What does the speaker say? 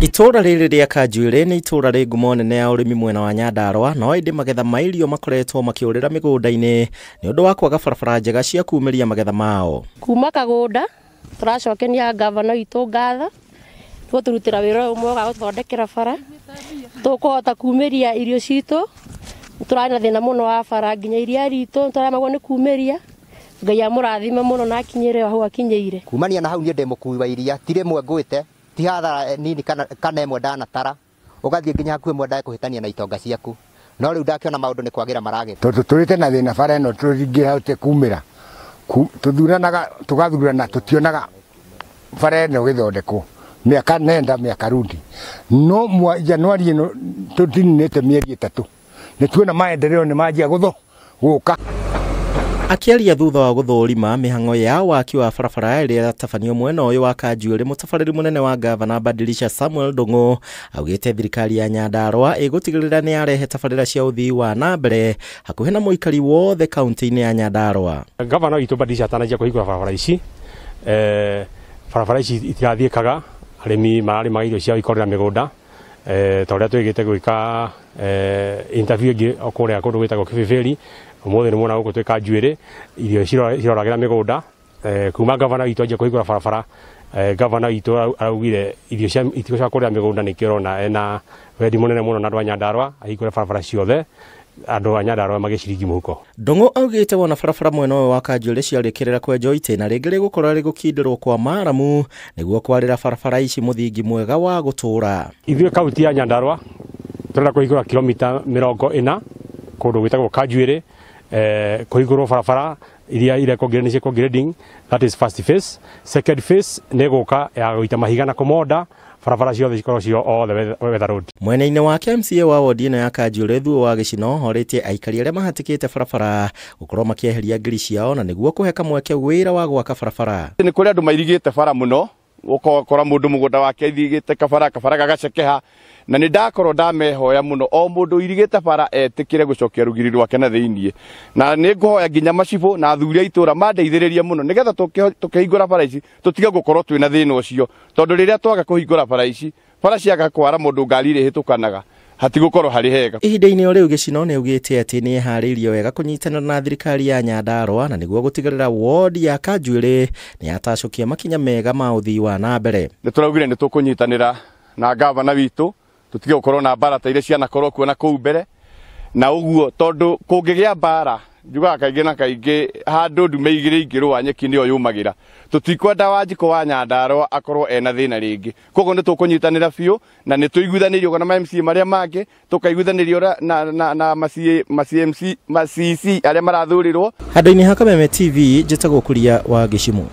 Itũũra rĩrĩ rĩa Kanjuĩrĩ nĩ itũũra rĩ ngumo nene ya ũrĩmi mwena wa Nyandarũa, no ĩndĩ magetha ma irio makoretwo makĩũrĩra mĩgũnda-inĩ nĩ ũndũ wa kwaga barabara njega cia kumĩria magetha mao. Kuma kagũnda tũracokenia gavana witũ ngatho nĩ gũtũrutĩra wĩra ũyũ mwega wa gũtũthondekera bara, tũkũhota kumĩria irio citũ. Tũrarĩ na thĩna mũno wa bara, nginya iria ritũ tũraremagwo nĩ kumĩria. Ngai amũrathime mũno na akinyĩre hau akinyĩire. Kumania na hau niĩ ndĩ mũkui wa iria, ti rĩmwe ngwĩte, ti hathara nini kana ĩmwe ndanatara, ũgathiĩ nginya hakuhĩ ĩmwe ndagĩkũhĩtania na itonga ciaku. No rĩu ndakĩona maũndũ nĩ kwagĩra maragĩra. Tondũ tũrĩte na thĩna bara ĩno tũtingĩhotire kumĩra. Tũthuranaga tũgathurana tũtionaga bara ĩno ĩgĩthondekwo mĩaka nenda mĩaka rundi. No Januari ĩno tũtininĩte mĩeri 3 nĩ tuona maendeleo nĩ manjia gũka. Akĩaria thutha wa gũthũrima mĩhang'o ya waki wa barabara ĩrĩa ĩratabanio mwena ũyũ wa Kanjuĩrĩ, mũtabarĩri mũnene wa gavana Badilisha Samuel Ndung'u augĩte thirikari ya Nyandarũa ĩgũtigĩrĩra nĩ yarehe tabarĩra cia ũthii wa na mbere hakuhĩ na mũikari wothe kaunti-inĩ ya Nyandarũa. Gavana witũ Badilisha atananjia kũhingũra barabara ici, barabara ici itirathiĩkaga, arĩmi mararĩmaga irio ciao ikorera mĩgũnda. Ta ũrĩa twĩgĩte gwĩka interview ĩngĩ o kũrĩa kũndũ gwĩtagwo Kĩbĩbĩri, ũmũthĩ nĩ muona gũkũ twĩ Kanjuĩrĩ, irio ciroragĩra mĩgũnda. Kuma gavana witũ anjia kũhingũra barabara, gavana witũ araugire irio cia itigũcoka kũrĩa mĩgũnda, nĩkĩo ũrona ena wendi mũnene mũno na andũ a Nyandarũa ahingũre barabara ciothe, andũ a Nyandarũa magĩciringi mũhuko. Ndung'u augĩte wona barabara mwena ũyũ wa Kanjuĩrĩ ciarĩkĩrĩra kwenjwo itĩna rĩngĩ rĩgũkorwo rĩgũkindĩrwo kwa maramu nĩguo kwarĩra barabara ici mũthingi mwega wa gũtũũra. Ithuĩ kaunti ya Nyandarũa tũrenda kũhingũra kilomita 40 kũndũ gwĩtagwo Kanjuĩrĩ, kũhingũrwo barabara iria irekwo nĩ grading, that is first phase. Second phase nĩ gũka ya gũita mahiga na kũmonda barabara ciothe cikorwo cio all the weather road. Mwena-inĩ wake MCA wa wodi ĩno ya Kanjuĩrĩ Thuo wa Gĩcino orĩtie aikari arĩa mahatĩkĩte barabara gũkorwo makĩeheria ngiri ciao na nĩguo kũhe kamweke wĩra wa gwaka barabara. Nĩ kũrĩ andũ mairigĩte bara mũno, ũkora mũndũ mũgũnda wake airigĩte kabara, kabara gagacekeha, na nĩ ndakorwo ndamehoya mũno o mũndũ ũirigĩte bara etĩkĩre gũcokia rũgiri rwake na thĩiniĩ. Na nĩ ngũhoya nginya macibũ na athuri a itũũra mandeithĩrĩrie mũno nĩgetha tũkĩhingũra bara ici tũtige gũkorwo twĩna thĩna ũcio, tondũ rĩrĩa twaga kũhingũra bara ici, bara ciaga kwara mũndũ ngari iria ihĩtũkanaga hatigũkorwo harĩ hega. Ihinda-inĩ o rĩu Gĩcino nĩ augĩte atĩ nĩ eharĩirie wega kũnyitanĩra na thirikari ya Nyandarũa na nĩguo gũtigĩrĩra wodi ya Kanjuĩrĩ nĩ yatacũkia makinya mega ma ũthii wa na mbere. Nĩ tũraugire nĩ tũkũnyitanĩra na gavana witũ tũtige gũkorwo na mbara ta iria cianakorwo kuo na kũu mbere, na ũguo tondũ kũngĩgĩa mbara njugaga kaingĩ na kaingĩ handũ ndume igĩrĩ ingĩrũa nyeki nĩyo yũmagĩra. Tũtikwenda Wanjikũ wa Nyandarũa akorwo ena thĩna rĩngĩ, koguo nĩ tũkũnyitanĩra biũ na nĩ tũiguithanĩirio ona ma MCA marĩa mangĩ, tũkaiguithanĩrio na ma CMC, ma CC arĩa marathurirwo. Handũ-inĩ ha Kameme TV, njĩtagwo Kuria wa Gĩcimũ.